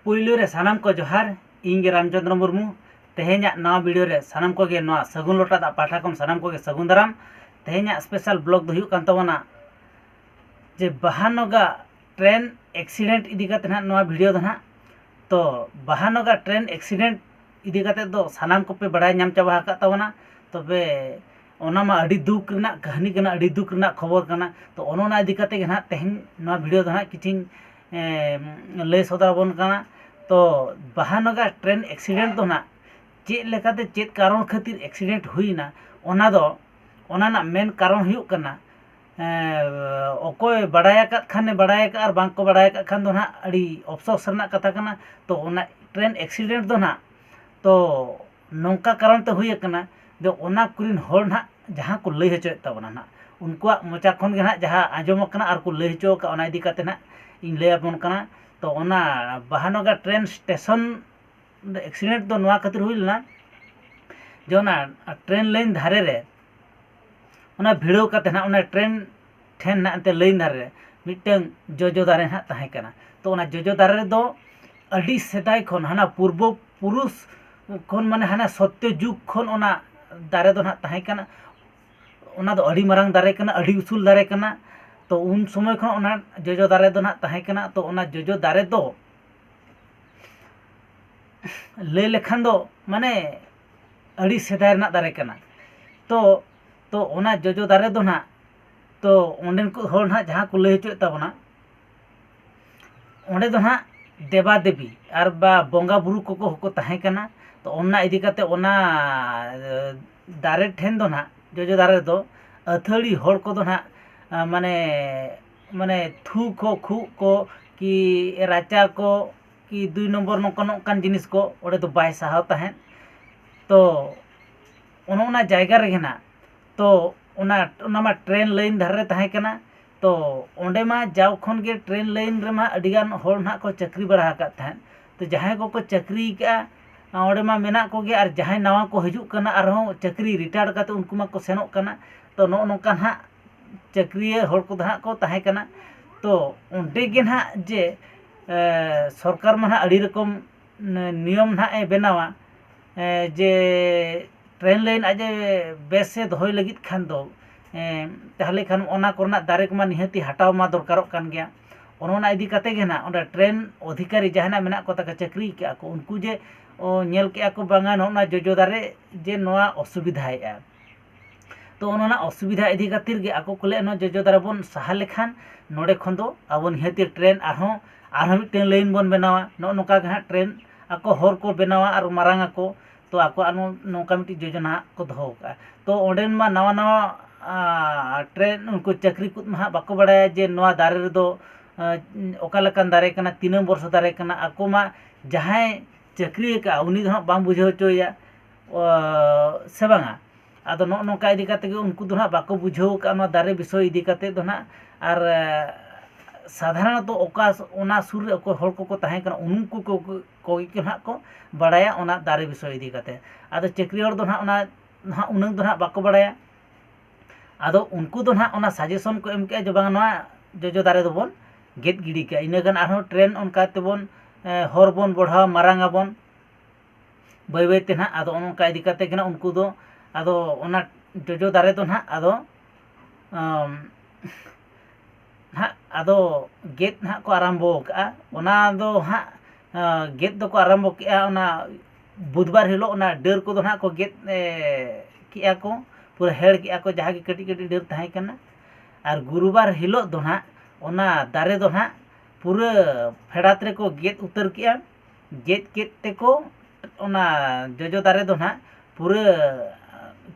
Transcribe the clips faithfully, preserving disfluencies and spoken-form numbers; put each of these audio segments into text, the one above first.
ᱯᱩᱭᱞᱩ ᱨᱮ ᱥᱟᱱᱟᱢ ᱠᱚ ᱡᱚᱦᱟᱨ᱾ ᱤᱧ ᱜᱮ ᱨᱟᱢᱪᱚᱸᱫᱽᱨᱚ ᱢᱩᱨᱢᱩ᱾ ᱛᱮᱦᱮᱧᱟᱜ ᱱᱟᱣᱟ ᱵᱷᱤᱰᱤᱭᱳ ᱨᱮ ᱥᱟᱱᱟᱢ ᱠᱚᱜᱮ ᱱᱚᱣᱟ ᱥᱟᱹᱜᱩᱱ ᱞᱚᱴᱟ ᱫᱟᱜ ᱯᱟᱦᱴᱟ ᱠᱷᱚᱱ ᱥᱟᱱᱟᱢ ᱠᱚᱜᱮ ᱥᱟᱹᱜᱩᱱ ᱫᱟᱨᱟᱢ᱾ ᱛᱮᱦᱮᱧᱟᱜ ᱥᱯᱮᱥᱟᱞ ᱵᱞᱚᱜ ᱫᱚ ᱦᱩᱭᱩᱜ ᱠᱟᱱ ᱛᱟᱵᱚᱱᱟ ᱡᱮ ᱵᱟᱦᱟᱱᱚᱜᱟ ᱴᱨᱮᱱ ᱮᱠᱥᱤᱰᱮᱱᱴ ᱤᱫᱤ ᱠᱟᱛᱮ ᱱᱟᱦᱟᱜ ᱱᱚᱣᱟ ᱵᱷᱤᱰᱤᱭᱳ ᱫᱚ ᱱᱟᱦᱟᱜ᱾ ᱛᱚ ᱵᱟᱦᱟᱱᱚᱜᱟ ᱴᱨᱮᱱ ᱮᱠᱥᱤᱰᱮᱱᱴ ᱤᱫᱤ ᱠᱟᱛᱮ ᱫᱚ ᱥᱟᱱᱟᱢ ᱠᱚᱯᱮ ᱵᱟᱲᱟᱭ ᱧᱟᱢ ᱪᱟᱵᱟ ᱟᱠᱟᱫ ᱛᱟᱵᱚᱱᱟ᱾ ᱛᱚᱵᱮ ᱚᱱᱟ ᱢᱟ ᱟᱹᱰᱤ ᱫᱩᱠ ᱨᱮᱱᱟᱜ ᱠᱟᱹᱦᱱᱤ ᱠᱟᱱᱟ, ᱟᱹᱰᱤ ᱫᱩᱠ ᱨᱮᱱᱟᱜ ᱠᱷᱚᱵᱚᱨ ᱠᱟᱱᱟ᱾ ᱛᱚ ᱚᱱᱮ ᱚᱱᱟ ᱤᱫᱤ ᱠᱟᱛᱮ ᱜᱮ ᱱᱟᱦᱟᱜ ᱛᱮᱦᱮᱧ ᱱᱚᱣᱟ ᱵᱷᱤᱰᱤᱭᱳ ᱫᱚ ᱱᱟᱦᱟᱜ ᱠᱤᱪᱷᱤᱧ ᱮᱢ, ᱞᱟᱹᱭ ᱥᱚᱫᱚᱨ ᱟᱵᱚᱱ ᱠᱟᱱᱟ᱾ ᱛᱚ ᱵᱟᱦᱟᱱᱚᱜᱟ ᱴᱨᱮᱱ ᱮᱠᱥᱤᱰᱮᱱᱴ ᱫᱚ ᱱᱟᱦᱟᱜ ᱪᱮᱫ ᱞᱮᱠᱟᱛᱮ, ᱪᱮᱫ ᱠᱟᱨᱚᱱ ᱠᱷᱟᱹᱛᱤᱨ ᱮᱠᱥᱤᱰᱮᱱᱴ ᱦᱩᱭᱱᱟ, ᱚᱱᱟ ᱫᱚ, ᱚᱱᱟ ᱨᱮᱱᱟᱜ ᱢᱮᱱ ᱠᱟᱨᱚᱱ ᱦᱩᱭᱩᱜ ᱠᱟᱱᱟ, ᱮᱸ, ᱚᱠᱚᱭ ᱵᱟᱲᱟᱭ ᱟᱠᱟᱫ ᱠᱷᱟᱱᱮ ᱵᱟᱲᱟᱭ ᱟᱠᱟᱫ, ᱟᱨ ᱵᱟᱝ ᱠᱚ ᱵᱟᱲᱟᱭ ᱟᱠᱟᱫ ᱠᱷᱟᱱ ᱫᱚ ᱱᱟᱦᱟᱜ ᱟᱹᱰᱤ ᱟᱯᱥᱳᱥ ᱨᱮᱱᱟᱜ ᱠᱟᱛᱷᱟ ᱠᱟᱱᱟ᱾ ᱛᱚ ᱚᱱᱟ ᱴᱨᱮᱱ ᱮᱠᱥᱤᱰᱮᱱᱴ ᱫᱚ ᱱᱟᱦᱟᱜ ᱛᱚ ᱱᱚᱝᱠᱟ ᱠᱟᱨᱚᱱ ᱛᱮ ᱦᱩᱭ ᱟᱠᱟᱱᱟ ᱡᱮ ᱚᱱᱟ ᱠᱚᱨᱮᱱ ᱦᱚᱲ ᱱᱟᱦᱟᱜ ᱡᱟᱦᱟᱸ ᱠᱚ ᱞᱟᱹᱭ ᱦᱚᱪᱚᱭᱮᱫ ᱛᱟᱵᱚᱱᱟ ᱱᱟᱦᱟᱜ, ᱩᱱᱠᱩᱣᱟᱜ ᱢᱚᱪᱟ ᱠᱷᱚᱱ ᱜᱮ ᱱᱟᱦᱟᱜ ᱡᱟᱦᱟᱸ ᱟᱸᱡᱚᱢ ᱟᱠᱟᱱᱟ ᱟᱨ ᱠᱚ ᱞᱟᱹᱭ ᱦᱚᱪᱚ ᱟᱠᱟᱫ, ᱚᱱᱟ ᱤᱫᱤ ᱠᱟᱛᱮ ᱱᱟᱦᱟᱜ ᱤᱧ ᱞᱟᱹᱭ ᱟᱵᱚᱱ ᱠᱟᱱᱟ᱾ ᱛᱚ ᱚᱱᱟ ᱵᱟᱦᱟᱱᱚᱜᱟ ᱴᱨᱮᱱ ᱥᱴᱮᱥᱚᱱ ᱮᱠᱥᱤᱰᱮᱱᱴ ᱫᱚ ᱱᱚᱣᱟ ᱠᱷᱟᱹᱛᱤᱨ ᱦᱩᱭ ᱞᱮᱱᱟ ᱡᱮ ᱚᱱᱟ ᱴᱨᱮᱱ ᱞᱟᱭᱤᱱ ᱫᱷᱟᱨᱮ ᱨᱮ ᱚᱱᱟ ᱵᱷᱤᱲᱟᱹᱣ ᱠᱟᱛᱮ ᱱᱟᱦᱟᱜ ᱚᱱᱟ ᱴᱨᱮᱱ ᱴᱷᱮᱱ ᱱᱟᱦᱟᱜ ᱮᱱᱛᱮ ᱞᱟᱭᱤᱱ ᱫᱷᱟᱨᱮ ᱨᱮ ᱢᱤᱫᱴᱟᱝ ᱡᱚᱡᱚ ᱫᱟᱨᱮ ᱱᱟᱦᱟᱜ ᱛᱟᱦᱮᱸ ᱠᱟᱱᱟ᱾ ᱛᱚ ᱚᱱᱟ ᱡᱚᱡᱚ ᱫᱟᱨᱮ ᱨᱮᱫᱚ ᱟᱹᱰᱤ ᱥᱮᱫᱟᱭ ᱠᱷᱚᱱ, ᱦᱟᱱᱟ ᱯᱩᱨᱵᱚ ᱯᱩᱨᱩᱥ ᱠᱷᱚᱱ, ᱢᱟᱱᱮ ᱦᱟᱱᱟ ᱥᱚᱛᱭᱚ ᱡᱩᱜᱽ ᱠᱷᱚᱱ ᱚᱱᱟ ᱫᱟᱨᱮ ᱫᱚ ᱱᱟᱦᱟᱜ ᱛᱟᱦᱮᱸ ᱠᱟᱱᱟ᱾ ᱚᱱᱟ ᱫᱚ ᱟᱹᱰᱤ ᱢᱟᱨᱟᱝ ᱫᱟᱨᱮ ᱠᱟᱱᱟ, ᱟᱹᱰᱤ ᱩᱥᱩᱞ ᱫᱟᱨᱮ ᱠᱟᱱᱟ᱾ ᱛᱚ ᱩᱱ ᱥᱚᱢᱚᱭ ᱠᱷᱚᱱ ᱚᱱᱟ ᱡᱚᱡᱚ ᱫᱟᱨᱮ ᱫᱚ ᱱᱟᱦᱟᱜ ᱛᱟᱦᱮᱸ ᱠᱟᱱᱟ᱾ ᱛᱚ ᱚᱱᱟ ᱡᱚᱡᱚ ᱫᱟᱨᱮ ᱫᱚ ᱞᱟᱹᱭ ᱞᱮᱠᱷᱟᱱ ᱫᱚ ᱢᱟᱱᱮ ᱟᱹᱰᱤ ᱥᱮᱫᱟᱭ ᱨᱮᱱᱟᱜ ᱫᱟᱨᱮ ᱠᱟᱱᱟ᱾ ᱛᱚ, ᱛᱚ ᱚᱱᱟ ᱡᱚᱡᱚ ᱫᱟᱨᱮ ᱫᱚ ᱱᱟᱦᱟᱜ, ᱛᱚ ᱚᱸᱰᱮᱱ ᱠᱚ ᱦᱚᱲ ᱱᱟᱦᱟᱜ ᱡᱟᱦᱟᱸ ᱠᱚ ᱞᱟᱹᱭ ᱦᱚᱪᱚᱭᱮᱫ ᱛᱟᱵᱚᱱᱟ, ᱚᱸᱰᱮ ᱫᱚ ᱱᱟᱦᱟᱜ ᱫᱮᱵᱟ ᱫᱮᱵᱤ ᱟᱨ ᱵᱟ ᱵᱚᱸᱜᱟ ᱵᱩᱨᱩ ᱠᱚᱠᱚ ᱦᱚᱸᱠᱚ ᱛᱟᱦᱮᱸ ᱠᱟᱱᱟ᱾ ᱛᱚ ᱚᱱᱟ ᱤᱫᱤ ᱠᱟᱛᱮ ᱚᱱᱟ, ᱮ, ᱫᱟᱨᱮ ᱴᱷᱮᱱ ᱫᱚ ᱱᱟᱦᱟᱜ, ᱡᱚᱡᱚ ᱫᱟᱨᱮ ᱨᱮᱫᱚ ᱟᱹᱛᱷᱟᱹᱲᱤ ᱦᱚᱲ ᱠᱚᱫᱚ ᱱᱟᱦᱟᱜ, ᱟ, ᱢᱟᱱᱮ, ᱢᱟᱱᱮ ᱛᱷᱩ ᱠᱚ, ᱠᱷᱩᱜ ᱠᱚ, ᱠᱤ ᱨᱟᱪᱟ ᱠᱚ, ᱠᱤ ᱫᱩᱭ ᱱᱚᱢᱵᱚᱨ ᱱᱚᱝᱠᱟ ᱱᱚᱝᱠᱟᱱ ᱡᱤᱱᱤᱥ ᱠᱚ ᱚᱸᱰᱮ ᱫᱚ ᱵᱟᱭ ᱥᱟᱦᱟᱣ ᱛᱟᱦᱮᱸᱫ᱾ ᱛᱚ ᱚᱱᱮ ᱚᱱᱟ ᱡᱟᱭᱜᱟ ᱨᱮᱜᱮ ᱱᱟᱜ, ᱛᱚ ᱚᱱᱟ, ᱚᱱᱟ ᱢᱟ ᱴᱨᱮᱱ ᱞᱟᱭᱤᱱ ᱫᱷᱟᱨᱮ ᱨᱮ ᱛᱟᱦᱮᱸ ᱠᱟᱱᱟ᱾ ᱛᱚ ᱚᱸᱰᱮ ᱢᱟ ᱡᱟᱣ ᱠᱷᱚᱱ ᱜᱮ ᱴᱨᱮᱱ ᱞᱟᱭᱤᱱ ᱨᱮᱢᱟ ᱟᱹᱰᱤᱜᱟᱱ ᱦᱚᱲ ᱱᱟᱦᱟᱜ ᱠᱚ ᱪᱟᱹᱠᱨᱤ ᱵᱟᱲᱟ ᱟᱠᱟᱫ ᱛᱟᱦᱮᱸᱫ᱾ ᱛᱚ ᱡᱟᱦᱟᱸᱭ ᱠᱚᱠᱚ ᱪᱟᱹᱠᱨᱤ ᱟᱠᱟᱫᱼᱟ, ᱚᱸᱰᱮ ᱢᱟ ᱢᱮᱱᱟᱜ ᱠᱚᱜᱮ, ᱟᱨ ᱡᱟᱦᱟᱸᱭ ᱱᱟᱣᱟ ᱠᱚ ᱦᱤᱡᱩᱜ ᱠᱟᱱᱟ ᱟᱨᱦᱚᱸ ᱪᱟᱹᱠᱨᱤ ᱨᱤᱴᱟᱭᱟᱨᱰ ᱠᱟᱛᱮ ᱩᱱᱠᱩ ᱢᱟᱠᱚ ᱥᱮᱱᱚᱜ ᱠᱟᱱᱟ᱾ ᱛᱚ ᱱᱚᱜᱼᱚ ᱱᱚᱝᱠᱟ ᱱᱟᱦᱟᱜ ᱪᱟᱹᱠᱨᱤᱭᱟᱹ ᱦᱚᱲ ᱠᱚᱫᱚ ᱦᱟᱸᱜ ᱠᱚ ᱛᱟᱦᱮᱸ ᱠᱟᱱᱟ᱾ ᱛᱚ ᱚᱸᱰᱮ ᱜᱮ ᱱᱟᱦᱟᱜ ᱡᱮ ᱥᱚᱨᱠᱟᱨ ᱢᱟ ᱱᱟᱦᱟᱜ ᱟᱹᱰᱤ ᱨᱚᱠᱚᱢ ᱱᱤᱭᱚᱢ ᱱᱟᱦᱟᱜ ᱮ ᱵᱮᱱᱟᱣᱟ, ᱡᱮ ᱴᱨᱮᱱ ᱞᱟᱭᱤᱱ ᱟᱡ ᱮ ᱵᱮᱥ ᱮ ᱫᱚᱦᱚᱭ ᱞᱟᱹᱜᱤᱫ ᱠᱷᱟᱱ ᱫᱚ, ᱛᱟᱦᱚᱞᱮ ᱠᱷᱟᱱ ᱚᱱᱟ ᱠᱚᱨᱮᱱᱟᱜ ᱫᱟᱨᱮ ᱠᱚᱢᱟ ᱱᱤᱦᱟᱹᱛᱤ ᱦᱟᱴᱟᱣ ᱢᱟ ᱫᱚᱨᱠᱟᱨᱚᱜ ᱠᱟᱱ ᱜᱮᱭᱟ᱾ ᱚᱱᱮ ᱚᱱᱟ ᱤᱫᱤ ᱠᱟᱛᱮ ᱜᱮ ᱱᱟᱦᱟᱜ ᱚᱸᱰᱮ ᱴᱨᱮᱱ ᱚᱫᱷᱤᱠᱟᱨᱤ ᱡᱟᱦᱟᱸᱭ ᱱᱟᱦᱟᱜ ᱢᱮᱱᱟᱜ ᱠᱚ ᱛᱟᱠᱚ, ᱪᱟᱹᱠᱨᱤ ᱠᱟᱜᱼᱟ ᱠᱚ, ᱩᱱᱠᱩ ᱡᱮ ᱧᱮᱞ ᱠᱮᱜᱼᱟ ᱠᱚ ᱵᱟᱝᱟ ᱱᱚᱜᱼᱚ ᱱᱚᱣᱟ ᱡᱚᱡᱚ ᱫᱟᱨᱮ ᱡᱮ ᱱᱚᱣᱟ ᱚᱥᱩᱵᱤᱫᱷᱟᱭᱮᱫᱼᱟ᱾ ᱛᱚ ᱚᱱᱟ ᱚᱥᱩᱵᱤᱫᱷᱟ ᱤᱫᱤ ᱠᱷᱟᱹᱛᱤᱨ ᱜᱮ ᱟᱠᱚ ᱠᱚ ᱞᱟᱹᱭᱟ ᱱᱚᱣᱟ ᱡᱚᱡᱚ ᱫᱟᱨᱮ ᱵᱚᱱ ᱥᱟᱦᱟ ᱞᱮᱠᱷᱟᱱ ᱱᱚᱰᱮ ᱠᱷᱚᱱ ᱫᱚ ᱟᱵᱚ ᱱᱤᱦᱟᱹᱛᱤ ᱴᱨᱮᱱ ᱟᱨᱦᱚᱸ ᱟᱨᱦᱚᱸ ᱢᱤᱫᱴᱮᱱ ᱞᱟᱭᱤᱱ ᱵᱚᱱ ᱵᱮᱱᱟᱣᱟ᱾ ᱱᱚᱜᱼᱚ ᱱᱚᱝᱠᱟ ᱜᱮ ᱦᱟᱸᱜ ᱴᱨᱮᱱ ᱟᱠᱚ ᱦᱚᱨ ᱠᱚ ᱵᱮᱱᱟᱣᱟ ᱟᱨ ᱢᱟᱨᱟᱝ ᱟᱠᱚ᱾ ᱛᱚ ᱟᱠᱚᱣᱟᱜ ᱱᱚ- ᱱᱚᱝᱠᱟ ᱢᱤᱫᱴᱤᱡ ᱡᱳᱡᱚᱱᱟ ᱦᱟᱸᱜ ᱠᱚ ᱫᱚᱦᱚ ᱟᱠᱟᱫᱼᱟ᱾ ᱛᱚ ᱚᱸᱰᱮᱱ ᱢᱟ ᱱᱟᱣᱟ ᱱᱟᱣᱟ ᱴᱨᱮᱱ ᱩᱱᱠᱩ ᱪᱟᱹᱠᱨᱤ ᱠᱚ ᱢᱟ ᱦᱟᱸᱜ ᱵᱟᱠᱚ ᱵᱟᱲᱟᱭᱟ ᱡᱮ ᱱᱚᱣᱟ ᱫᱟᱨᱮ ᱨᱮᱫᱚ ᱚᱠᱟ ᱞᱮᱠᱟᱱ ᱫᱟᱨᱮ ᱠᱟᱱᱟ, ᱛᱤᱱᱟᱹᱝ ᱵᱚᱨᱥᱚ ᱫᱟᱨᱮ ᱠᱟᱱᱟ᱾ ᱟᱠᱚ ᱢᱟ ᱡᱟᱦᱟᱸᱭ ᱪᱟᱹᱠᱨᱤ ᱟᱠᱟᱫᱼᱟ ᱩᱱᱤ ᱫᱚ ᱦᱟᱸᱜ ᱵᱟᱝ ᱵᱩᱡᱷᱟᱹᱣ ᱦᱚᱪᱚᱭᱮᱭᱟ ᱥᱮ ᱵᱟᱝᱟ? ᱟᱫᱚ ᱱᱚᱜᱼᱚ ᱱᱚᱝᱠᱟ ᱤᱫᱤ ᱠᱟᱛᱮ ᱜᱮ ᱩᱱᱠᱩ ᱫᱚ ᱦᱟᱸᱜ ᱵᱟᱠᱚ ᱵᱩᱡᱷᱟᱹᱣ ᱟᱠᱟᱫᱼᱟ ᱱᱚᱣᱟ ᱫᱟᱨᱮ ᱵᱤᱥᱚᱭ ᱤᱫᱤ ᱠᱟᱛᱮ ᱫᱚ ᱦᱟᱸᱜ᱾ ᱟᱨ ᱥᱟᱫᱷᱟᱨᱚᱱᱚᱛᱚ ᱚᱠᱟ ᱚᱱᱟ ᱥᱩᱨ ᱨᱮ ᱚᱠᱚᱭ ᱦᱚᱲ ᱠᱚᱠᱚ ᱛᱟᱦᱮᱸ ᱠᱟᱱᱟ ᱩᱱᱠᱩ ᱠᱚ ᱠᱚᱜᱮ ᱠᱚ ᱦᱟᱸᱜ ᱠᱚ ᱵᱟᱲᱟᱭᱟ ᱚᱱᱟ ᱫᱟᱨᱮ ᱵᱤᱥᱚᱭ ᱤᱫᱤ ᱠᱟᱛᱮ᱾ ᱟᱫᱚ ᱪᱟᱹᱠᱨᱤ ᱦᱚᱲ ᱫᱚ ᱦᱟᱸᱜ ᱚᱱᱟ ᱦᱟᱸᱜ ᱩᱱᱟᱹᱝ ᱫᱚ ᱦᱟᱸᱜ ᱵᱟᱠᱚ ᱵᱟᱲᱟᱭᱟ᱾ ᱟᱫᱚ ᱩᱱᱠᱩ ᱫᱚ ᱦᱟᱸᱜ ᱚᱱᱟ ᱥᱟᱡᱮᱥᱚᱱ ᱠᱚ ᱮᱢ ᱠᱮᱜᱼᱟ ᱡᱮ ᱵᱟᱝ ᱱᱚᱣᱟ ᱡᱚᱡᱚ ᱫᱟᱨᱮ ᱫᱚᱵᱚᱱ ᱜᱮᱫ ᱜᱤᱰᱤ ᱠᱟᱜᱼᱟ, ᱤᱱᱟᱹ ᱠᱷᱟᱱ ᱟᱨᱦᱚᱸ ᱴᱨᱮᱱ ᱚᱱᱠᱟ ᱛᱮᱵᱚᱱ ᱦᱚᱨ ᱵᱚᱱ ᱵᱚᱲᱦᱟᱣᱟ, ᱢᱟᱨᱟᱝ ᱟᱵᱚᱱ ᱵᱟᱹᱭ ᱵᱟᱹᱭ ᱛᱮ ᱱᱟᱦᱟᱜ᱾ ᱟᱫᱚ ᱚᱱᱠᱟ ᱤᱫᱤ ᱠᱟᱛᱮ ᱜᱮ ᱱᱟᱦᱟᱜ ᱩᱱᱠᱩ ᱫᱚ ᱟᱫᱚ ᱚᱱᱟ ᱡᱚᱡᱚ ᱫᱟᱨᱮ ᱫᱚ ᱱᱟᱦᱟᱜ ᱟᱫᱚ ᱱᱟᱦᱟᱜ ᱟᱫᱚ ᱜᱮᱫ ᱱᱟᱦᱟᱜ ᱠᱚ ᱟᱨᱟᱢᱵᱚ ᱟᱠᱟᱫᱼᱟ᱾ ᱚᱱᱟ ᱫᱚ ᱦᱟᱸᱜ ᱜᱮᱫ ᱫᱚᱠᱚ ᱟᱨᱟᱢᱵᱚ ᱠᱮᱜᱼᱟ ᱚᱱᱟ ᱵᱩᱫᱷᱵᱟᱨ ᱦᱤᱞᱳᱜ᱾ ᱚᱱᱟ ᱰᱟᱹᱨ ᱠᱚᱫᱚ ᱱᱟᱦᱟᱜ ᱠᱚ ᱜᱮᱫ ᱠᱮᱜᱼᱟ ᱠᱚ, ᱯᱩᱨᱟᱹ ᱦᱮᱲ ᱠᱮᱜᱼᱟ ᱠᱚ ᱡᱟᱦᱟᱸ ᱜᱮ ᱠᱟᱹᱴᱤᱡ ᱠᱟᱹᱴᱤᱡ ᱰᱟᱹᱨ ᱛᱟᱦᱮᱸ ᱠᱟᱱᱟ᱾ ᱟᱨ ᱜᱩᱨᱩᱵᱟᱨ ᱦᱤᱞᱳᱜ ᱫᱚ ᱱᱟᱦᱟᱜ ᱚᱱᱟ ᱫᱟᱨᱮ ᱫᱚ ᱱᱟᱦᱟᱜ ᱯᱩᱨᱟᱹ ᱯᱷᱮᱰᱟᱛ ᱨᱮᱠᱚ ᱜᱮᱫ ᱩᱛᱟᱹᱨ ᱠᱮᱜᱼᱟ᱾ ᱜᱮᱫ ᱠᱮᱫ ᱛᱮᱠᱚ ᱚᱱᱟ ᱡᱚᱡᱚ ᱫᱟᱨᱮ ᱫᱚ ᱱᱟᱦᱟᱜ ᱯᱩᱨᱟᱹ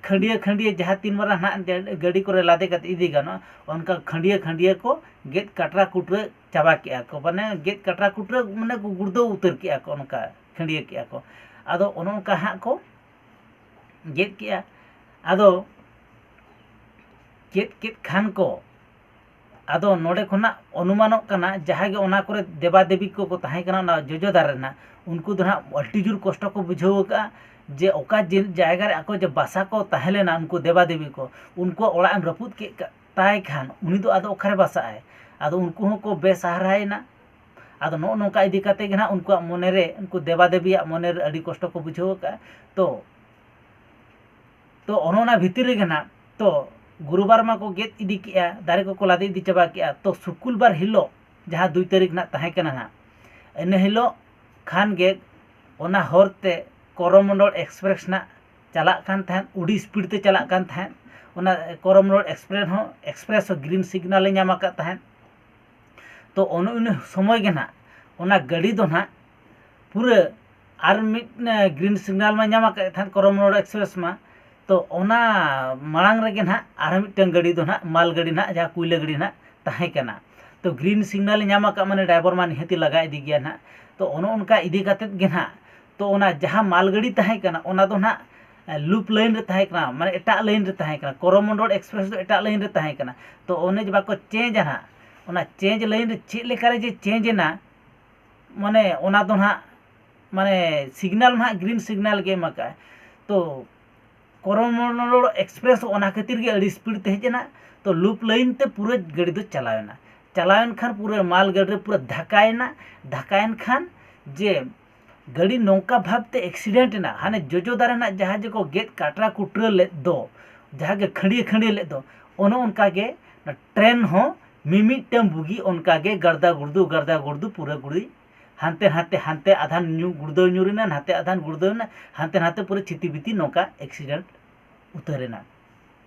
ᱠᱷᱟᱹᱰᱭᱟᱹ ᱠᱷᱟᱹᱰᱭᱟᱹ ᱡᱟᱦᱟᱸ ᱛᱤᱱ ᱢᱟᱨᱟᱝ ᱱᱟᱦᱟᱜ ᱜᱟᱹᱰᱤ ᱠᱚᱨᱮ ᱞᱟᱫᱮ ᱠᱟᱛᱮ ᱤᱫᱤ ᱜᱟᱱᱚᱜᱼᱟ, ᱚᱱᱠᱟ ᱠᱷᱟᱹᱰᱭᱟᱹ ᱠᱷᱟᱹᱰᱭᱟᱹ ᱠᱚ ᱜᱮᱫ ᱠᱟᱴᱨᱟ ᱠᱩᱴᱨᱟᱹ ᱪᱟᱵᱟ ᱠᱮᱜᱼᱟ ᱠᱚ, ᱢᱟᱱᱮ ᱜᱮᱫ ᱠᱟᱴᱨᱟ ᱠᱩᱴᱨᱟᱹ ᱢᱟᱱᱮ ᱠᱚ ᱜᱩᱲᱫᱟᱹᱣ ᱩᱛᱟᱹᱨ ᱠᱮᱜᱼᱟ ᱠᱚ, ᱚᱱᱠᱟ ᱠᱷᱟᱹᱰᱭᱟᱹ ᱠᱮᱜᱼᱟ ᱠᱚ᱾ ᱟᱫᱚ ᱚᱱᱮ ᱚᱱᱠᱟ ᱦᱟᱸᱜ ᱠᱚ ᱜᱮᱫ ᱠᱮᱜᱼᱟ᱾ ᱟᱫᱚ ᱜᱮᱫ ᱠᱮᱫ ᱠᱷᱟᱱ ᱠᱚ ᱟᱫᱚ ᱱᱚᱰᱮ ᱠᱷᱚᱱᱟᱜ ᱚᱱᱩᱢᱟᱱᱚᱜ ᱠᱟᱱᱟ ᱡᱟᱦᱟᱸᱭ ᱜᱮ ᱚᱱᱟ ᱠᱚᱨᱮ ᱫᱮᱵᱟ ᱫᱮᱵᱤ ᱠᱚᱠᱚ ᱛᱟᱦᱮᱸ ᱠᱟᱱᱟ ᱚᱱᱟ ᱡᱚᱡᱚ ᱫᱟᱨᱮ ᱨᱮᱱᱟᱜ, ᱩᱱᱠᱩ ᱫᱚ ᱱᱟᱦᱟᱜ ᱟᱹᱰᱤ ᱡᱳᱨ ᱠᱚᱥᱴᱚ ᱠᱚ ᱵᱩᱡᱷᱟᱹᱣ ᱟᱠᱟᱫᱼᱟ ᱡᱮ ᱚᱠᱟ ᱡᱤᱞ ᱡᱟᱭᱜᱟ ᱨᱮ ᱟᱠᱚ ᱡᱮ ᱵᱟᱥᱟ ᱠᱚ ᱛᱟᱦᱮᱸ ᱞᱮᱱᱟ ᱩᱱᱠᱩ ᱫᱮᱵᱟ ᱫᱮᱵᱤ ᱠᱚ, ᱩᱱᱠᱩᱣᱟᱜ ᱚᱲᱟᱜ ᱮᱢ ᱨᱟᱹᱯᱩᱫ ᱠᱮᱫ ᱠᱟ- ᱛᱟᱭ ᱠᱷᱟᱱ ᱩᱱᱤ ᱫᱚ ᱟᱫᱚ ᱚᱠᱟᱨᱮ ᱵᱟᱥᱟᱜ ᱟᱭ? ᱟᱫᱚ ᱩᱱᱠᱩ ᱦᱚᱸᱠᱚ ᱵᱮᱥᱟᱦᱟᱨᱟᱭᱮᱱᱟ᱾ ᱟᱫᱚ ᱱᱚᱜᱼᱚ ᱱᱚᱝᱠᱟ ᱤᱫᱤ ᱠᱟᱛᱮ ᱜᱮ ᱱᱟᱦᱟᱜ ᱩᱱᱠᱩᱣᱟᱜ ᱢᱚᱱᱮ ᱨᱮ, ᱩᱱᱠᱩ ᱫᱮᱵᱟ ᱫᱮᱵᱤᱭᱟᱜ ᱢᱚᱱᱮ ᱨᱮ ᱟᱹᱰᱤ ᱠᱚᱥᱴᱚ ᱠᱚ ᱵᱩᱡᱷᱟᱹᱣ ᱟᱠᱟᱫᱼᱟ᱾ ᱛᱚ ᱛᱚ ᱚᱱᱮ ᱚᱱᱟ ᱵᱷᱤᱛᱤᱨ ᱨᱮᱜᱮ ᱱᱟᱦᱟᱜ, ᱛᱚ ᱜᱩᱨᱩᱵᱟᱨ ᱢᱟᱠᱚ ᱜᱮᱫ ᱤᱫᱤ ᱠᱮᱜᱼᱟ, ᱫᱟᱨᱮ ᱠᱚᱠᱚ ᱞᱟᱫᱮ ᱤᱫᱤ ᱪᱟᱵᱟ ᱠᱮᱜᱼᱟ᱾ ᱛᱚ ᱥᱩᱠᱩᱞᱵᱟᱨ ᱦᱤᱞᱳᱜ, ᱡᱟᱦᱟᱸ ᱫᱩᱭ ᱛᱟᱹᱨᱤᱠᱷ ᱱᱟᱦᱟᱜ ᱛᱟᱦᱮᱸ ᱠᱟᱱᱟ ᱱᱟᱦᱟᱜ, ᱤᱱᱟᱹ ᱦᱤᱞᱳᱜ ᱠᱷᱟᱱ ᱜᱮ ᱚᱱᱟ ᱦᱚᱨ ᱛᱮ ᱠᱚᱨᱚᱢᱚᱱᱰᱚᱞ ᱮᱠᱥᱯᱨᱮᱥ ᱱᱟᱦᱟᱜ ᱪᱟᱞᱟᱜ ᱠᱟᱱ ᱛᱟᱦᱮᱸᱫ, ᱟᱹᱰᱤ ᱥᱯᱤᱰ ᱛᱮ ᱪᱟᱞᱟᱜ ᱠᱟᱱ ᱛᱟᱦᱮᱸᱫ᱾ ᱚᱱᱟ ᱠᱚᱨᱚᱢᱚᱱᱰᱚᱞ ᱮᱠᱥᱯᱨᱮᱥ ᱦᱚᱸ, ᱮᱠᱥᱯᱨᱮᱥ ᱦᱚᱸ ᱜᱨᱤᱱ ᱥᱤᱜᱽᱱᱟᱞᱮ ᱧᱟᱢ ᱟᱠᱟᱫ ᱛᱟᱦᱮᱸᱫ᱾ ᱛᱚ ᱚᱱᱮ ᱤᱱᱟᱹ ᱥᱚᱢᱚᱭ ᱜᱮ ᱱᱟᱦᱟᱜ ᱚᱱᱟ ᱜᱟᱹᱰᱤ ᱫᱚ ᱱᱟᱦᱟᱜ ᱯᱩᱨᱟᱹ ᱟᱨ ᱢᱤᱫ, ᱮ, ᱜᱨᱤᱱ ᱥᱤᱜᱽᱱᱟᱞ ᱢᱟ ᱧᱟᱢ ᱟᱠᱟᱫ ᱛᱟᱦᱮᱸᱫ ᱠᱚᱨᱚᱢᱚᱱᱰᱚᱞ ᱮᱠᱥᱯᱨᱮᱥ ᱢᱟ᱾ ᱛᱚ ᱚᱱᱟ ᱢᱟᱲᱟᱝ ᱨᱮᱜᱮ ᱱᱟᱦᱟᱜ ᱟᱨ ᱢᱤᱫᱴᱟᱝ ᱜᱟᱹᱰᱤ ᱫᱚ ᱱᱟᱦᱟᱜ, ᱢᱟᱞ ᱜᱟᱹᱰᱤ ᱱᱟᱦᱟᱜ, ᱡᱟᱦᱟᱸ ᱠᱚᱭᱞᱟ ᱜᱟᱹᱰᱤ ᱱᱟᱦᱟᱜ ᱛᱟᱦᱮᱸ ᱠᱟᱱᱟ᱾ ᱛᱚ ᱜᱨᱤᱱ ᱥᱤᱜᱽᱱᱟᱞᱮ ᱧᱟᱢ ᱟᱠᱟᱫ ᱢᱟᱱᱮ ᱰᱨᱟᱭᱵᱷᱟᱨ ᱢᱟ ᱱᱤᱦᱟᱹᱛᱤ ᱞᱟᱜᱟ ᱤᱫᱤ ᱜᱮᱭᱟ ᱱᱟᱦᱟᱜ᱾ ᱛᱚ ᱚᱱᱮ ᱚᱱᱠᱟ ᱤᱫᱤ ᱠᱟᱛᱮᱫ ᱜᱮ ᱱᱟᱦᱟᱜ, ᱛᱚ ᱚᱱᱟ ᱡᱟᱦᱟᱸ ᱢᱟᱞ ᱜᱟᱹᱰᱤ ᱛᱟᱦᱮᱸ ᱠᱟᱱᱟ, ᱚᱱᱟ ᱫᱚ ᱱᱟᱦᱟᱜ ᱞᱩᱯ ᱞᱟᱭᱤᱱ ᱨᱮ ᱛᱟᱦᱮᱸ ᱠᱟᱱᱟ, ᱢᱟᱱᱮ ᱮᱴᱟᱜ ᱞᱟᱭᱤᱱ ᱨᱮ ᱛᱟᱦᱮᱸ ᱠᱟᱱᱟ, ᱠᱚᱨᱚᱢᱚᱱᱰᱚᱞ ᱮᱠᱥᱯᱨᱮᱥ ᱫᱚ ᱮᱴᱟᱜ ᱞᱟᱭᱤᱱ ᱨᱮ ᱛᱟᱦᱮᱸ ᱠᱟᱱᱟ᱾ ᱛᱚ ᱚᱱᱮ ᱡᱮ ᱵᱟᱠᱚ ᱪᱮᱧᱡᱟ ᱱᱟᱦᱟᱜ, ᱚᱱᱟ ᱪᱮᱧᱡᱽ ᱞᱟᱭᱤᱱ ᱨᱮ ᱪᱮᱫ ᱞᱮᱠᱟᱨᱮ ᱡᱮ ᱪᱮᱧᱡᱽ ᱮᱱᱟ, ᱢᱟᱱᱮ ᱚᱱᱟ ᱫᱚ ᱱᱟᱦᱟᱜ, ᱢᱟᱱᱮ ᱥᱤᱜᱽᱱᱟᱞ ᱱᱟᱦᱟᱜ ᱜᱨᱤᱱ ᱥᱤᱜᱽᱱᱟᱞ ᱜᱮ ᱮᱢ ᱟᱠᱟᱫᱼᱟ᱾ ᱛᱚ ᱠᱚᱨᱚᱢᱚᱱᱰᱚᱞ ᱮᱠᱥᱯᱨᱮᱥ ᱚᱱᱟ ᱠᱷᱟᱹᱛᱤᱨ ᱜᱮ ᱟᱹᱰᱤ ᱥᱯᱤᱰ ᱛᱮ ᱦᱮᱡ ᱮᱱᱟ᱾ ᱛᱚ ᱞᱩᱯ ᱞᱟᱭᱤᱱ ᱛᱮ ᱯᱩᱨᱟᱹ ᱜᱟᱹᱰᱤ ᱫᱚ ᱪᱟᱞᱟᱣ ᱮᱱᱟ᱾ ᱪᱟᱞᱟᱣ ᱮᱱ ᱠᱷᱟᱱ ᱯᱩᱨᱟᱹ ᱢᱟᱞ ᱜᱟᱹᱰᱤ ᱨᱮ ᱯᱩᱨᱟᱹ ᱫᱷᱟᱠᱟᱭᱮᱱᱟ᱾ ᱫᱷᱟᱠᱟᱭᱮᱱ ᱠᱷᱟᱱ ᱡᱮ ᱜᱟᱹᱰᱤ ᱱᱚᱝᱠᱟ ᱵᱷᱟᱵᱽ ᱛᱮ ᱮᱠᱥᱤᱰᱮᱱᱴ ᱮᱱᱟ, ᱦᱟᱱᱮ ᱡᱚᱡᱚ ᱫᱟᱨᱮ ᱨᱮᱱᱟᱜ ᱡᱟᱦᱟᱸ ᱡᱮ ᱠᱚ ᱜᱮᱫ ᱠᱟᱴᱨᱟ ᱠᱩᱴᱨᱟᱹ ᱞᱮᱫ ᱫᱚ, ᱡᱟᱦᱟᱸ ᱜᱮ ᱠᱷᱟᱹᱱᱰᱭᱟᱹ ᱠᱷᱟᱹᱱᱰᱭᱟᱹ ᱞᱮᱫ ᱫᱚ, ᱚᱱᱮ ᱚᱱᱠᱟ ᱜᱮ ᱴᱨᱮᱱ ᱦᱚᱸ ᱢᱤᱢᱤᱫᱴᱟᱝ ᱵᱩᱜᱤ ᱚᱱᱠᱟ ᱜᱮ ᱜᱟᱲᱫᱟ ᱜᱩᱲᱫᱩ ᱜᱟᱲᱫᱟ ᱜᱩᱲᱫᱩ ᱯᱩᱨᱟᱹ ᱜᱩᱲᱤ ᱦᱟᱱᱛᱮ ᱱᱟᱛᱮ, ᱦᱟᱱᱛᱮ ᱟᱫᱷᱟᱱ ᱧᱩ ᱜᱩᱲᱫᱟᱹᱣ ᱧᱩᱨ ᱮᱱᱟ, ᱱᱟᱛᱮ ᱟᱫᱷᱟᱱ ᱜᱩᱲᱫᱟᱹᱣ ᱮᱱᱟ, ᱦᱟᱱᱛᱮ ᱱᱟᱛᱮ ᱯᱩᱨᱟᱹ ᱪᱷᱤᱛᱤ ᱵᱤᱛᱤ ᱱᱚᱝᱠᱟ ᱮᱠᱥᱤᱰᱮᱱᱴ ᱩᱛᱟᱹᱨ ᱮᱱᱟ᱾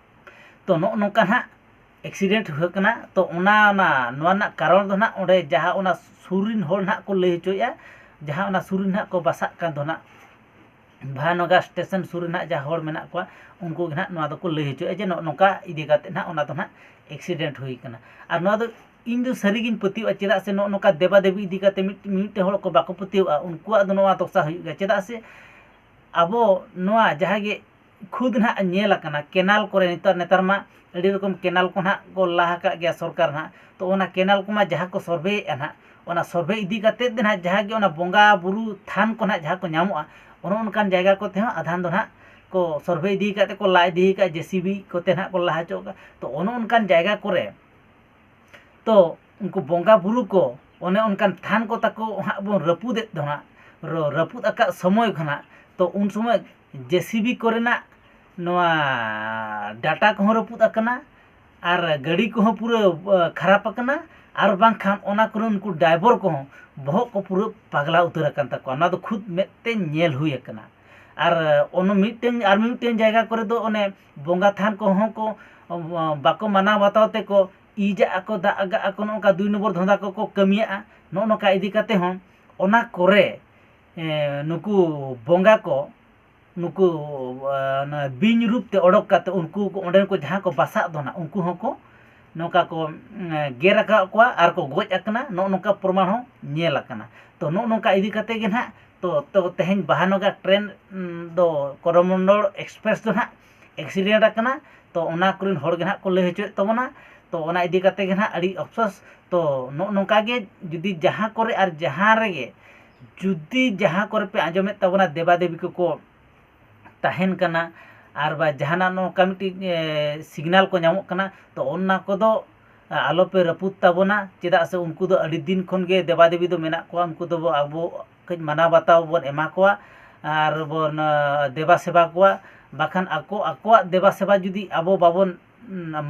ᱛᱚ ᱱᱚᱜᱼᱚ ᱱᱚᱝᱠᱟ ᱱᱟᱦᱟᱜ ᱮᱠᱥᱤᱰᱮᱱᱴ ᱦᱩᱭ ᱠᱟᱱᱟ᱾ ᱛᱚ ᱚᱱᱟ, ᱚᱱᱟ, ᱱᱚᱣᱟ ᱨᱮᱱᱟᱜ ᱠᱟᱨᱚᱱ ᱫᱚ ᱱᱟᱦᱟᱜ ᱚᱸᱰᱮ ᱡᱟᱦᱟᱸ ᱚᱱᱟ ᱥᱩᱨ ᱨᱮᱱ ᱦᱚᱲ ᱱᱟᱦᱟᱜ ᱠᱚ ᱞᱟᱹᱭ ᱦᱚᱪᱚᱭᱮᱫᱼᱟ, ᱡᱟᱦᱟᱸ ᱚᱱᱟ ᱥᱩᱨ ᱨᱮ ᱱᱟᱦᱟᱜ ᱠᱚ ᱵᱟᱥᱟᱜ ᱠᱟᱱ ᱫᱚ ᱱᱟᱦᱟᱜ, ᱵᱷᱟᱭᱟᱱᱚᱜᱚᱨ ᱥᱴᱮᱥᱚᱱ ᱥᱩᱨ ᱨᱮ ᱱᱟᱦᱟᱜ ᱡᱟᱦᱟᱸ ᱦᱚᱲ ᱢᱮᱱᱟᱜ ᱠᱚᱣᱟ, ᱩᱱᱠᱩ ᱜᱮ ᱱᱟᱦᱟᱜ ᱱᱚᱣᱟ ᱫᱚᱠᱚ ᱞᱟᱹᱭ ᱦᱚᱪᱚᱭᱮᱫᱼᱟ ᱡᱮ ᱱᱚᱜᱼᱚ ᱱᱚᱝᱠᱟ ᱤᱫᱤ ᱠᱟᱛᱮᱫ ᱱᱟᱦᱟᱜ ᱚᱱᱟ ᱫᱚ ᱱᱟᱦᱟᱜ ᱮᱠᱥᱤᱰᱮᱱᱴ ᱦᱩᱭ ᱠᱟᱱᱟ᱾ ᱟᱨ ᱱᱚᱣᱟ ᱫᱚ ᱤᱧ ᱫᱚ ᱥᱟᱹᱨᱤᱜᱤᱧ ᱯᱟᱹᱛᱭᱟᱹᱜᱼᱟ, ᱪᱮᱫᱟᱜ ᱥᱮ ᱱᱚᱜᱼᱚ ᱱᱚᱝᱠᱟ ᱫᱮᱵᱟ ᱫᱮᱵᱤ ᱤᱫᱤ ᱠᱟᱛᱮ ᱢᱤᱫ, ᱢᱤᱫᱴᱮᱱ ᱦᱚᱲ ᱠᱚ ᱵᱟᱠᱚ ᱯᱟᱹᱛᱭᱟᱹᱣᱟᱜᱼᱟ, ᱩᱱᱠᱩᱣᱟᱜ ᱫᱚ ᱱᱚᱣᱟ ᱫᱚᱥᱟ ᱦᱩᱭᱩᱜ ᱜᱮᱭᱟ᱾ ᱪᱮᱫᱟᱜ ᱥᱮ ᱟᱵᱚ ᱱᱚᱣᱟ ᱡᱟᱦᱟᱸ ᱜᱮ ᱠᱷᱩᱫ ᱱᱟᱦᱟᱜ ᱧᱮᱞ ᱟᱠᱟᱱᱟ, ᱠᱮᱱᱟᱞ ᱠᱚᱨᱮ ᱱᱮᱛᱟᱨ, ᱱᱮᱛᱟᱨ ᱢᱟ ᱟᱹᱰᱤ ᱨᱚᱠᱚᱢ ᱠᱮᱱᱟᱞ ᱠᱚ ᱱᱟᱦᱟᱜ ᱠᱚ ᱞᱟ ᱟᱠᱟᱫ ᱜᱮᱭᱟ ᱥᱚᱨᱠᱟᱨ ᱱᱟᱦᱟᱜ᱾ ᱛᱚ ᱚᱱᱟ ᱠᱮᱱᱟᱞ ᱠᱚᱢᱟ ᱡᱟᱦᱟᱸ ᱠᱚ ᱥᱚᱨᱵᱷᱮᱭᱮᱫᱼᱟ ᱱᱟᱦᱟᱜ, ᱚᱱᱟ ᱥᱚᱨᱵᱷᱮ ᱤᱫᱤ ᱠᱟᱛᱮᱫ ᱫᱚ ᱱᱟᱦᱟᱜ ᱡᱟᱦᱟᱸ ᱜᱮ ᱚᱱᱟ ᱵᱚᱸᱜᱟ ᱵᱩᱨᱩ ᱛᱷᱟᱱ ᱠᱚ ᱱᱟᱦᱟᱜ ᱡᱟᱦᱟᱸ ᱠᱚ ᱧᱟᱢᱚᱜᱼᱟ, ᱚᱱᱮ ᱚᱱᱠᱟᱱ ᱡᱟᱭᱜᱟ ᱠᱚᱛᱮ ᱦᱚᱸ ᱟᱫᱷᱟᱱ ᱫᱚ ᱱᱟᱦᱟᱜ ᱠᱚ ᱥᱚᱨᱵᱷᱮ ᱤᱫᱤ ᱠᱟᱛᱮᱫ ᱠᱚ ᱞᱟ ᱤᱫᱤ ᱠᱟᱜᱼᱟ, ᱡᱮ ᱥᱤ ᱵᱤ ᱠᱚᱛᱮ ᱱᱟᱦᱟᱜ ᱠᱚ ᱞᱟ ᱦᱚᱪᱚ ᱠᱟᱜᱼᱟ᱾ ᱛᱚ ᱚᱱᱮ ᱚᱱᱠᱟᱱ ᱡᱟᱭᱜᱟ ᱠᱚᱨᱮ ᱛᱚ ᱩᱱᱠᱩ ᱵᱚᱸᱜᱟ ᱵᱩᱨᱩ ᱠᱚ ᱚᱱᱮ ᱚᱱᱠᱟᱱ ᱛᱷᱟᱱ ᱠᱚ ᱛᱟᱠᱚ ᱦᱟᱸᱜ ᱵᱚᱱ ᱨᱟᱹᱯᱩᱫᱮᱫ ᱫᱚ ᱦᱟᱸᱜ, ᱨᱟᱹᱯᱩᱫ ᱟᱠᱟᱫ ᱥᱚᱢᱚᱭ ᱠᱷᱚᱱᱟᱜ, ᱛᱚ ᱩᱱ ᱥᱚᱢᱚᱭ ᱡᱮᱥᱤᱵᱤ ᱠᱚᱨᱮᱱᱟᱜ ᱱᱚᱣᱟ ᱰᱟᱴᱟ ᱠᱚᱦᱚᱸ ᱨᱟᱹᱯᱩᱫ ᱟᱠᱟᱱᱟ, ᱟᱨ ᱜᱟᱹᱰᱤ ᱠᱚᱦᱚᱸ ᱯᱩᱨᱟᱹ ᱠᱷᱟᱨᱟᱯ ᱟᱠᱟᱱᱟ, ᱟᱨ ᱵᱟᱝᱠᱷᱟᱱ ᱚᱱᱟ ᱠᱚᱨᱮ ᱩᱱᱠᱩ ᱰᱟᱭᱵᱚᱨ ᱠᱚᱦᱚᱸ ᱵᱚᱦᱚᱜ ᱠᱚ ᱯᱩᱨᱟᱹ ᱯᱟᱜᱽᱞᱟ ᱩᱛᱟᱹᱨ ᱟᱠᱟᱱ ᱛᱟᱠᱚᱣᱟ᱾ ᱱᱚᱣᱟ ᱫᱚ ᱠᱷᱩᱫ ᱢᱮᱫ ᱛᱮ ᱧᱮᱞ ᱦᱩᱭ ᱟᱠᱟᱱᱟ᱾ ᱟᱨ ᱚᱱᱟ ᱢᱤᱫᱴᱮᱱ ᱟᱨ ᱢᱤᱫᱴᱮᱱ ᱡᱟᱭᱜᱟ ᱠᱚᱨᱮ ᱫᱚ ᱚᱱᱮ ᱵᱚᱸᱜᱟ ᱛᱷᱟᱱ ᱠᱚᱦᱚᱸ ᱠᱚ ᱵᱟᱠᱚ ᱢᱟᱱᱟᱣ ᱵᱟᱛᱟᱣ ᱛᱮᱠᱚ ᱤᱡᱟᱜ ᱟᱠᱚ, ᱫᱟᱜ ᱟᱜᱟᱜ ᱟᱠᱚ, ᱱᱚᱜᱼᱚ ᱱᱚᱝᱠᱟ ᱫᱩᱭ ᱱᱚᱢᱵᱚᱨ ᱫᱷᱟᱸᱫᱟ ᱠᱚᱠᱚ ᱠᱟᱹᱢᱤᱭᱟᱜᱼᱟ᱾ ᱱᱚᱜᱼᱚ ᱱᱚᱝᱠᱟ ᱤᱫᱤ ᱠᱟᱛᱮ ᱦᱚᱸ ᱚᱱᱟ ᱠᱚᱨᱮ ᱱᱩᱠᱩ ᱵᱚᱸᱜᱟ ᱠᱚ ᱱᱩᱠᱩ ᱵᱤᱧ ᱨᱩᱯ ᱛᱮ ᱚᱰᱚᱠ ᱠᱟᱛᱮ ᱩᱱᱠᱩ ᱚᱸᱰᱮ ᱠᱚ ᱡᱟᱦᱟᱸ ᱠᱚ ᱵᱟᱥᱟᱜ ᱫᱚ ᱱᱟᱜ, ᱩᱱᱠᱩ ᱦᱚᱸᱠᱚ ᱱᱚᱝᱠᱟ ᱠᱚ ᱜᱮᱨ ᱟᱠᱟᱫ ᱠᱚᱣᱟ ᱟᱨ ᱠᱚ ᱜᱚᱡ ᱟᱠᱟᱱᱟ᱾ ᱱᱚᱜᱼᱚ ᱱᱚᱝᱠᱟ ᱯᱨᱚᱢᱟᱱ ᱦᱚᱸ ᱧᱮᱞ ᱟᱠᱟᱱᱟ᱾ ᱛᱚ ᱱᱚᱜᱼᱚ ᱱᱚᱝᱠᱟ ᱤᱫᱤ ᱠᱟᱛᱮ ᱜᱮ ᱱᱟᱦᱟᱜ ᱛᱚ ᱛᱮᱦᱮᱧ ᱵᱟᱦᱟᱱᱚᱜᱟ ᱴᱨᱮᱱ ᱫᱚ ᱠᱚᱨᱚᱢᱚᱱᱰᱚᱞ ᱮᱠᱥᱯᱨᱮᱥ ᱫᱚ ᱱᱟᱦᱟᱜ ᱮᱠᱥᱤᱰᱮᱱᱴ ᱟᱠᱟᱱᱟ᱾ ᱛᱚ ᱚᱱᱟ ᱠᱚᱨᱮᱱ ᱦᱚᱲ ᱜᱮ ᱱᱟᱦᱟᱜ ᱠᱚ ᱞᱟᱹᱭ ᱦᱚᱪᱚᱭᱮᱫ ᱛᱟᱵᱚᱱᱟ᱾ ᱛᱚ ᱚᱱᱟ ᱤᱫᱤ ᱠᱟᱛᱮ ᱜᱮ ᱱᱟᱦᱟᱜ ᱟᱹᱰᱤ ᱟᱯᱥᱳᱥ᱾ ᱛᱚ ᱱᱚᱜᱼᱚ ᱱᱚᱝᱠᱟ ᱜᱮ ᱡᱩᱫᱤ ᱡᱟᱦᱟᱸ ᱠᱚᱨᱮ ᱟᱨ ᱡᱟᱦᱟᱸ ᱨᱮᱜᱮ ᱡᱩᱫᱤ ᱡᱟᱦᱟᱸ ᱠᱚᱨᱮ ᱯᱮ ᱟᱸᱡᱚᱢᱮᱫ ᱛᱟᱵᱚᱱᱟ ᱫᱮᱵᱟ ᱫᱮᱵᱤ ᱠᱚᱠᱚ ᱛᱟᱦᱮᱱ ᱠᱟᱱᱟ, ᱟᱨ ᱵᱟ ᱡᱟᱦᱟᱱᱟᱜ ᱱᱚᱝᱠᱟ ᱢᱤᱫᱴᱤᱡ ᱥᱤᱜᱽᱱᱟᱞ ᱠᱚ ᱧᱟᱢᱚᱜ ᱠᱟᱱᱟ, ᱛᱚ ᱚᱱᱟ ᱠᱚᱫᱚ ᱟᱞᱚᱯᱮ ᱨᱟᱹᱯᱩᱫ ᱛᱟᱵᱚᱱᱟ᱾ ᱪᱮᱫᱟᱜ ᱥᱮ ᱩᱱᱠᱩ ᱫᱚ ᱟᱹᱰᱤ ᱫᱤᱱ ᱠᱷᱚᱱ ᱜᱮ ᱫᱮᱵᱟ ᱫᱮᱵᱤ ᱫᱚ ᱢᱮᱱᱟᱜ ᱠᱚᱣᱟ᱾ ᱩᱱᱠᱩ ᱫᱚ ᱟᱵᱚ ᱠᱟᱹᱡ ᱢᱟᱱᱟᱣ ᱵᱟᱛᱟᱣ ᱵᱚᱱ ᱮᱢᱟ ᱠᱚᱣᱟ ᱟᱨ ᱵᱚᱱ ᱫᱮᱵᱟ ᱥᱮᱵᱟ ᱠᱚᱣᱟ᱾ ᱵᱟᱠᱷᱟᱱ ᱟᱠᱚ ᱟᱠᱚᱣᱟᱜ ᱫᱮᱵᱟ ᱥᱮᱵᱟ ᱡᱩᱫᱤ ᱟᱵᱚ ᱵᱟᱵᱚᱱ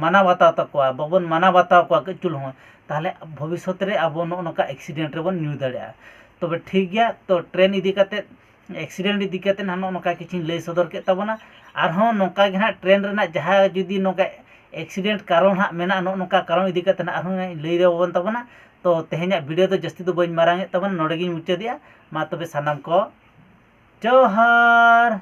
ᱢᱟᱱᱟᱣ ᱵᱟᱛᱟᱣ ᱛᱟᱠᱚᱣᱟ, ᱵᱟᱵᱚᱱ ᱢᱟᱱᱟᱣ ᱵᱟᱛᱟᱣ ᱠᱚᱣᱟ ᱠᱟᱹᱡ ᱪᱩᱞᱩᱝ ᱦᱚᱸ, ᱛᱟᱦᱚᱞᱮ ᱵᱷᱚᱵᱤᱥᱥᱚᱛ ᱨᱮ ᱟᱵᱚ ᱱᱚᱜᱼᱚ ᱱᱚᱝᱠᱟ ᱮᱠᱥᱤᱰᱮᱱᱴ ᱨᱮᱵᱚᱱ ᱧᱩᱨ ᱫᱟᱲᱮᱭᱟᱜᱼᱟ᱾ ᱛᱚᱵᱮ ᱴᱷᱤᱠ ᱜᱮᱭᱟ, ᱛᱚ ᱴᱨᱮᱱ ᱤᱫᱤ ᱠᱟᱛᱮᱫ ᱮᱠᱥᱤᱰᱮᱱᱴ ᱤᱫᱤ ᱠᱟᱛᱮ ᱱᱟᱦᱟᱜ ᱱᱚᱜᱼᱚ ᱱᱚᱝᱠᱟ ᱠᱤᱪᱷᱩᱧ ᱞᱟᱹᱭ ᱥᱚᱫᱚᱨ ᱠᱮᱫ ᱛᱟᱵᱚᱱᱟ᱾ ᱟᱨᱦᱚᱸ ᱱᱚᱝᱠᱟ ᱜᱮ ᱱᱟᱦᱟᱜ ᱴᱨᱮᱱ ᱨᱮᱱᱟᱜ ᱡᱟᱦᱟᱸ ᱡᱩᱫᱤ ᱱᱚᱝᱠᱟ ᱮᱠᱥᱤᱰᱮᱱᱴ ᱠᱟᱨᱚᱱ ᱦᱟᱸᱜ ᱢᱮᱱᱟᱜᱼᱟ, ᱱᱚᱜᱼᱚ ᱱᱚᱝᱠᱟ ᱠᱟᱨᱚᱱ ᱤᱫᱤ ᱠᱟᱛᱮ ᱱᱟᱦᱟᱜ ᱟᱨᱦᱚᱸ ᱞᱟᱹᱭ ᱟᱵᱚᱱ ᱛᱟᱵᱚᱱᱟ᱾ ᱛᱚ ᱛᱮᱦᱮᱧᱟᱜ ᱵᱷᱤᱰᱤᱭᱳ ᱫᱚ ᱡᱟᱹᱥᱛᱤ ᱫᱚ ᱵᱟᱹᱧ ᱢᱟᱨᱟᱝ ᱮᱫ ᱛᱟᱵᱚᱱᱟ, ᱱᱚᱰᱮ ᱜᱤᱧ ᱢᱩᱪᱟᱹᱫᱮᱜᱼᱟ᱾ ᱢᱟ ᱛᱚᱵᱮ ᱥᱟᱱᱟᱢ ᱠᱚ ᱡᱚᱦᱟᱨ᱾